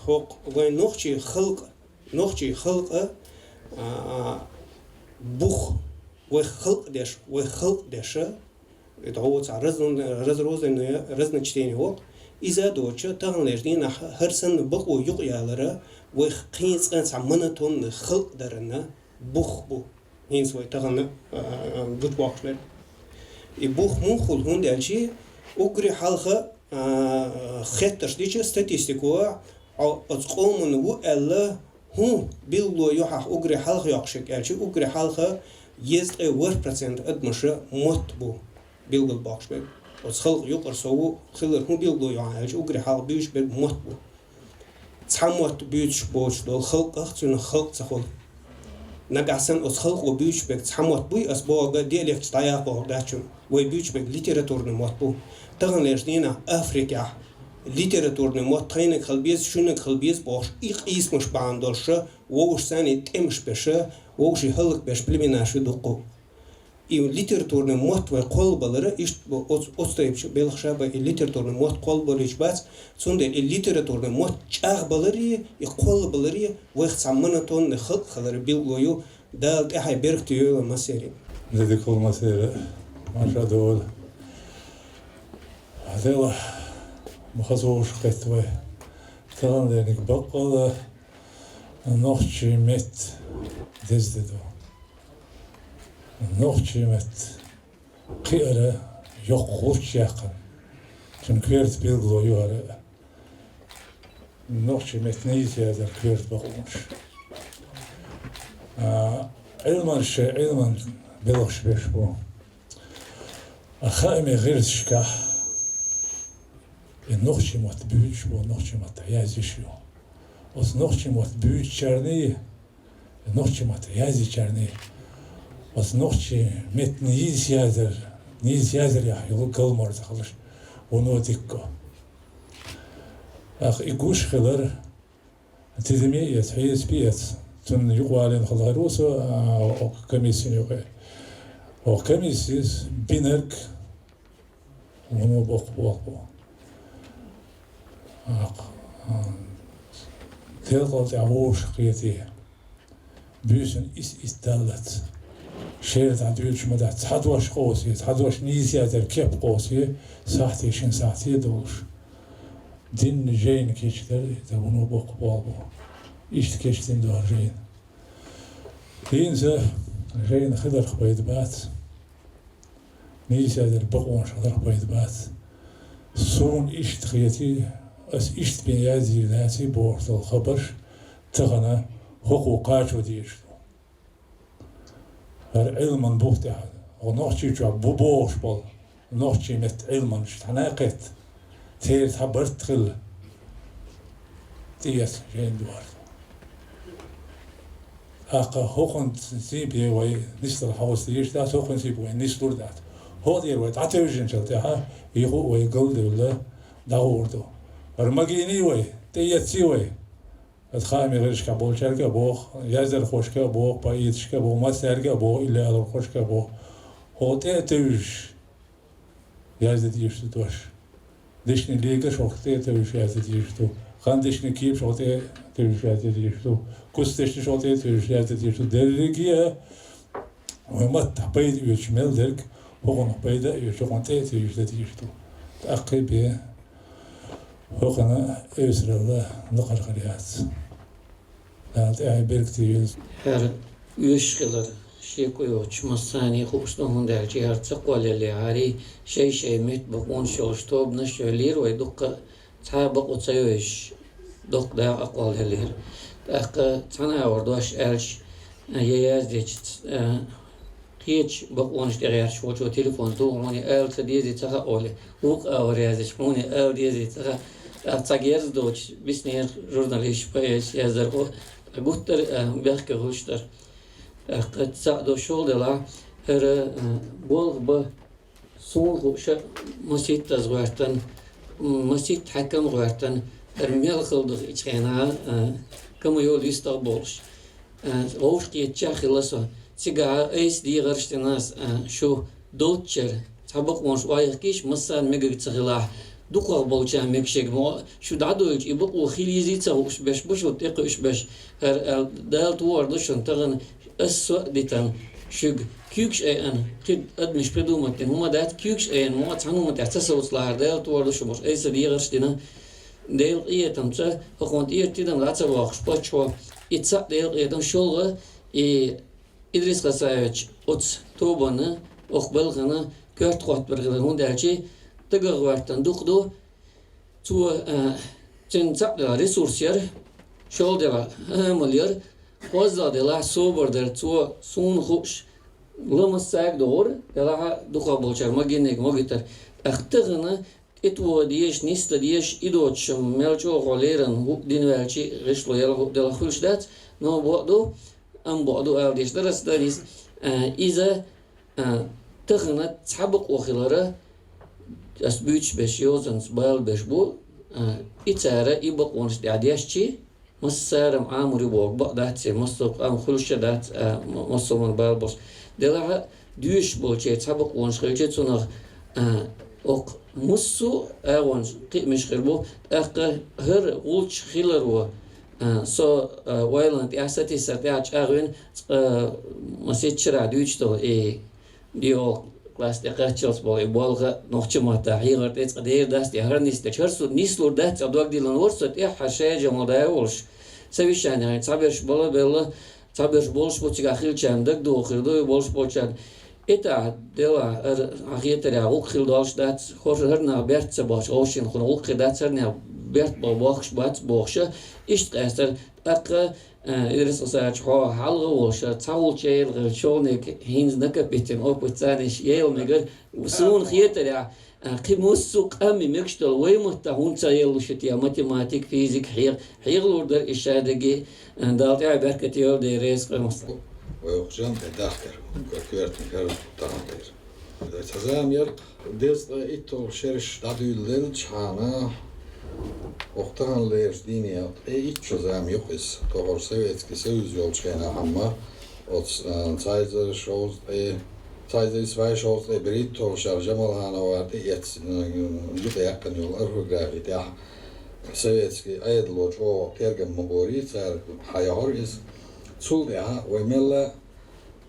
хӀокху вайн нохчийн халкъ, нохчийн халкъа, а, бух, вай халкъ деш, вай халкъ деша, это вот цхьа разно-, разрозненное разночтение воккху. Иза а доцуш, таханлерчу дийнахь хӀара санна бакъо юкъаялара, вайх кхин цкъа цхьа монотонный халкъ дарана бух бу. ХӀинца вай тахана, а, а, гучубоккхуш берг. И бух муха хуьлу, хӀунда аьлча уггаре хьалха, а, хеттарш дича статистико, хьо оцу къоман ву аьлла, хӀун билгало ю хьан уггаре хьалха йоккхуш ерг аьлча, уггаре хьалха дезткъе ворхӀ процент адамаша мотт бу билгалбоккхуш берг. Оцу халкъа юкъара со ву хилар хӀун билгало ю хьан аьлча, уггаре хьалха буьйцуш берг мотт бу. Цхьа мотт буьйцуш боцуш долу халкъах цуьнан халкъ ца хуьлу. Нагахь санна оцу халкъо буьйцуш берг цхьа мотт буй, ас бохург диалекташ дӀаяккха бохург дац шуна. Вай буьйцуш берг литературный мотт бу. Таханлерчу дийнахь Африкехь литературный мотт тхайниг хила беза, шуьниг хила беза бохуш, и къийсамаш бахьана долуша, вовшашца тӀемаш беша, вовший хӀаллакбеш племенаш ю дуккха. И литературный мотт вай кхоллабалара, иштта бу оц-, оцу тайпачу белхаша бен и литературный мотт кхоллабалуьйтуш бац, цундела и литературный мотт чӀагӀбаларе, и кхоллабаларе вайх цхьа монотонный халкъ хилар билгало ю, Дала тӀаьхье беркате йойла массеран. Дедикал массеран, маша дола. Дела, ма хаза вовшах кхетта вай. Таханлерниг баккъала нохчийн меттан деза де ду. Нохчийн меттан кхиара йоккха гӀулч яьккхина. Цуьнан коьрта билгало ю хӀара. Нохчийн меттан нийса яздаран коьрта бакъонаш. А, Ӏилманаш шайн Ӏилман белхаш беш бу. А хаамийн гӀирсашкахь и нохчийн мотт буьйцуш бу, нохчийн маттахь язйеш ю. Оцу нохчийн мотт буьйцучарний, нохчийн маттахь язйечарний, оцу нохчийн меттан нийса яздар, нийса яздарехь йолу галморза хиларш вуно дика го. ТӀаккха и гуш хилар, тидаме эца, хьесапе эца. Цунна юкъавалийна хала хир ву со, а, оха комиссина юкъе. Оха комиссис бинарг вуно боккха болх бу. ТӀаккха, а, делкъал тӀехь вовшах кхетий. Буьйсанна ис-ис даллац. Шера дӀадуьйцуш ма дац. Цхьа дош къовсае, цхьа дош нийсъяьлча кеп къовсае, сахьте шин сахьте долуш. Динна жайна кечдар, иза вуно боккха болх бу. Иштта кечдина ду хӀара жайна. ХӀинца жайна хиларх пайда бац. Нийсъяьлча бакъонаш хиларх пайда бац. Суна иштта хетий, ас иштта бен яздийр даций бохуш долу хабарш тахана хӀокхо кхачо дезаш ду. ХӀара Ӏилман бух тӀехь, хӀо нохчий чохь бу бохуш болу нохчий меттан Ӏилманаш тхьана а кхетта, церан цхьа барт хилла, тӀеэцна жайна духар. ТӀаккха хӀокхунна сийпе вай нислур хьовса дезаш дац, хӀокхунна сийпе вай нислур дац. ХӀокху тӀера вай дӀатевжинчул тӀаьхьа, юха а вай галдевлла дӀагӀур ду. ХӀара магийний вай, тӀеэцций вай. Аса хаамийн гӀирсашкахь болчаьрга а боху, яздархошка а боху, поэташка а боху, массаьрга а боху, иллиалурхошка а боху. ХӀокху тӀе а тевжаш, язде дезаш ду дош. Дешнийн легарш хӀокху тӀе а тевжаш язде дезаш ду. Хандешнийн кепаш хӀокху тӀе а тевжаш язде дезаш ду. Куцдешнаш хӀокху тӀе а тевжаш язде дезаш ду. Дерриге а вайн маттахь пайда оьцуш мел дерг, хӀокхунах пайда а оьцуш, хӀокхунна тӀе а тевжаш дан дезаш ду. ТӀаккха бен хӀокхунна эвсаралла лакхара хир яц. Дала тӀаьхье беркате йойла. ХӀара оьшуш хилар шеко йоцуш массарна а хууш ду, хӀунда аьлча хӀара ца кхоллале, хӀара шай-шай меттан бакъонаш йолуш тобанаш йоьллера вай, дуккха а цхьа а бакъо ца йойуш, доккха дакъа а кхоллалера. ТӀаккха цхьана агӀор дош аьлча, я яздечу, а, кхечу бакъонаш тӀе гӀерташ волчо телефон туху, хьуна ала ца дезий ца хаьа олий, вукху агӀор яздича, хьуна ала дезий ца хаьа. ТӀаккха цхьа герз доцуш биснера журналисташ, поэташ, яздархо, ткъа гуттар а, а, бехке хуьлуш дара. ТӀаккха цхьаъ дош шолгӀа делахь, хӀара, а, болх бан, суна хууш, маситтаза гӀоьртина, м, маситта хьаькам гӀоьртина, хӀара мел хала ду-кх и хенахь, а, кама йолу йистагӀа болуш. А, вовшахкхетча хилла со. Цигахь айса дегӀарш дина ас, а, шу долччара. Цхьа бакъонаш ойхкийша, массарна мегар ца хилахь, дукхах болчарна мегаш ерг ма, шу дӀадойлучу и бакъо хила езий ца хууш берш бу шу тӀекхуьуш берш. ХӀара, а, Дала товр ду шуна тахана, ас со а дитина шуьга. Куьйгаш айина, кхин адамаш придумать дина хӀума дац, куьйгаш айина, мо цхьана хӀуманна тӀехь ца совцалахьара, Дала товр ду шу, бохуш, айса дегӀарш дина. Делан къинхетамца, хӀокхунна тӀера тидам дӀа ца бохкуш паччахьо, и цхьаъ Делан къинхетам, шолгӀа, и Идрис Хасаевич оцу тобанна, окху балхана коьрта хӀоттабар хилар, хӀунда аьлча дагах гӀоьртина дукха ду. Цо, а, цуьнан цхьаъ делахь ресурс яра, шолгӀа делахь амал яра, кхозлагӀа делахь собар дара. Цо, суна хууш, ламассаьрга догӀура, делахь а дукхах болчара магийниг магийтара. ТӀаккха тахана тӀетоха дезаш, нисдан дезаш, и доцуш мел чӀогӀа леррина хӀуъа дина ваьлча, гӀишло яла хӀуъа делахь хуьлуш дац, но бакъ ду, амма бакъ ду ала дезаш дара аса, дан иза, а, иза, а, тахана цхьа бакъо хилара, ас буьйцуш берш йозанца бала беш бу, а, и цара и бакъонаш тӀехь дешчи, массарам Ӏамор ю боху бакъ дац, массо а къам хуьлуш а дац, а, м-, массо а бала болуш. Делахь а, доьшуш болчеран цхьа бакъонаш хилча, цунах, а, окху массо а агӀонаш кхиамаш хир бу, тӀаккха хӀара гӀулч хиларо, а, со, а, ойланна тӀехь, сатийсар тӀехь чӀагӀвина, цкъа, а, масех шарахь дуьйцуш долу и Йо, класс тӀе кхаччалц боху и болх а нохчийн маттахь хьехар тӀе цкъа дер дац те, хӀара нисдечу, хӀара со нислур дац, цкъа дог диллина вара со тӀехь, хӀара шайжа ма дай волуш. Совещание, цхьаберш бала белла, цхьаберш болуш бу цигахь хилчарна, дагадогӀу хир ду и болуш болчарна. И тӀехь делахь, хӀара хьан хетарехь гӀуллакх хила долуш дац, хӀора хӀара нах берт ца бохуш, овшин хуна гӀуллакх хир дац, хӀара нах берт боху бохкуш бац бохуша, иштта къаьстара. ТӀаккха, а, Идрис Хасаевич, хьо хьалха а волуш, цхьа гӀулч яйла хилча, шолгӀаниг хӀинца накопить йина опыт царниш яйла мегар, суна хетарехь, а, кхин массо а къамий мегаш долу вай маттахь хӀунда ца елла шу те, математика, физика хьех-, хьехалур дара и шадерриге, а, Дала тӀаьхье беркате йойла, Дела реза хуьлда. Вай окху жан тӀе дахкар, коьртаниг хӀара тахана дера. Цхьа зама яра, дезткъе итталгӀа шераш дӀадуьйладелчхьана, окху таханлерчу дийне ткъе итт шо зама ю-кх иза, тохара Советский Союз йолчу хенахь, амма оцу, а, цхьа эзар шовзткъе, цхьа эзар исс бӀе шовзткъе берхӀитталгӀа шарахь Жамалхановс тӀеэцна, а, юкъаяьккхина йолу орфографи тӀехь советский Ӏедало чӀогӀа тергам ма бори, цара хьайохура иза. Цул тӀаьхьа вай мел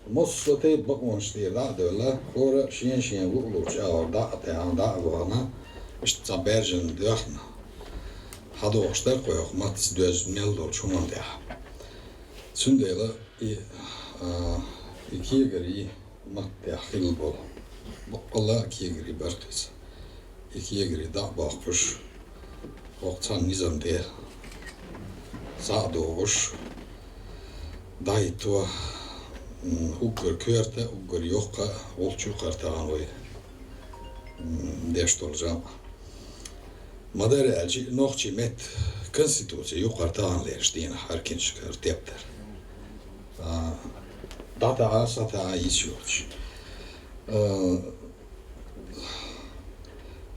массо а тайпа бакъонаш тӀера дӀа а девлла, хӀора шен-шен луъ-луъча агӀор дӀа а таьӀна, дӀа а вахана, иштта цхьа баьржина доьхна хьадоагӀаш дара-кх вай хӀокху маттаца доьзна мел долчу хӀуманна тӀехь. Цундела и, а, и кегари маттехь хилла болу баккъалла а кегари бара-кх иза. И кегари дӀа а боккхуш, хӀокху цхьана низам тӀе схьа а догӀуш, дӀахӀитто, м, уггар коьрта а, уггар йоккха а волчу кхара тахана вай, м, деш долу жамӀ. Ма-дарра аьлча, нохчийн меттан конституци ю кхара таханлерчу дийнахь хӀара киншкара тептар. А, дӀатаӀа, схьатаӀа йиш йоцуш. А,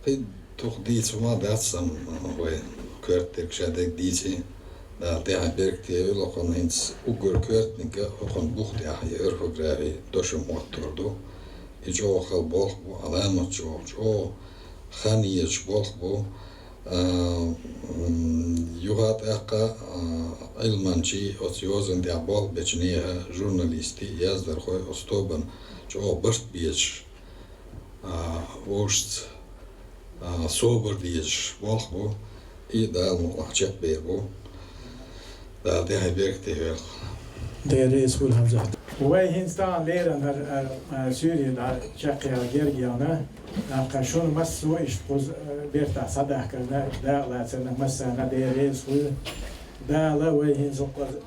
кхин дукха дийца хӀума дац сан, вай коьртаниг ша дерг дийци, Дала тӀаьхье беркате йойла, хӀокхунна хӀинца уггар коьртаниг а хӀокхунна бух тӀехь и орфографи дошам хӀоттор ду. И чӀогӀа хала болх бу, Ӏаламат чӀогӀа, чӀогӀа хан езаш болх бу. А, м, юха а тӀаккха, а, Ӏилманчий, оцу йозанна тӀехь болх бечу нехан, журналистий, яздархой оцу тобанна чӀогӀа барт безаш, а, вовшашца, а, собар дезаш болх бу. И Дала мукъалахь чекхбер бу. Дала тӀаьхье беркате йойла. Дела реза хуьлда, Хьамзат. Вай хӀинца тахана леррина хӀара, а, а, суьйре дӀа чекхъяла герга яьлла. ТӀаккха шуна массо а иштта кхуза, а, бертахь схьадахкарна дакъа лацарна массарна Дела реза хуьлда. Дала вай хӀинца кхуза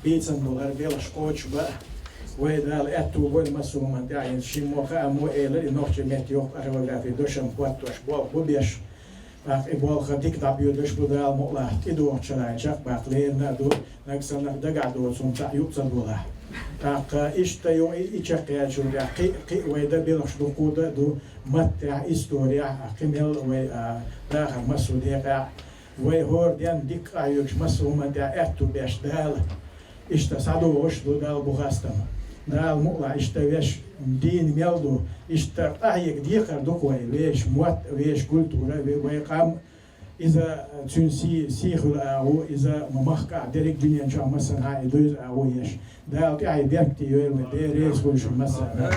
бийцина болу хӀара белхаш кхочушбан. Вай Дала аьтту бойла массо а хӀуманна тӀехь, хӀинца шиммо а хаамо а элира, и нохчийн меттан йоккха орфографи дошам хӀоттош болх бу беш. ТӀаккха и болх дика дӀабоьдуш бу Дала мукъалахь, тӀедогӀучу шарахь чекхбаккха леррина а ду, нагахь санна дагахь доцу хӀума цхьаъ юкъа ца долахь. ТӀаккха иштта ю и, и чекхъяьллачул тӀаьхьа кхин а, кхин а вай дан белхаш дуккха а ду, маттехь, исторехь, кхин мел вай, а, дахар массо а декъехь, вай хӀора денна дика къахьоьгуш массо а хӀуманна тӀехь аьтту беш Дала. Иштта схьадогӀуш ду Далла бу хастам. Дала мукъалахь иштта веш дийна мел ду, иштта къахьега декхар ду-кх вай, вешан мотт, вешан культура, ве-, вай къам. Иза цуьнан сий, сий хуьлу агӀо, иза ма махкахь дерриг дуьнен чохь массанхьа и дуьйцу агӀо еш. Дала тӀаьхье беркате йойла вай, Дела реза хуьлда шуна массарна.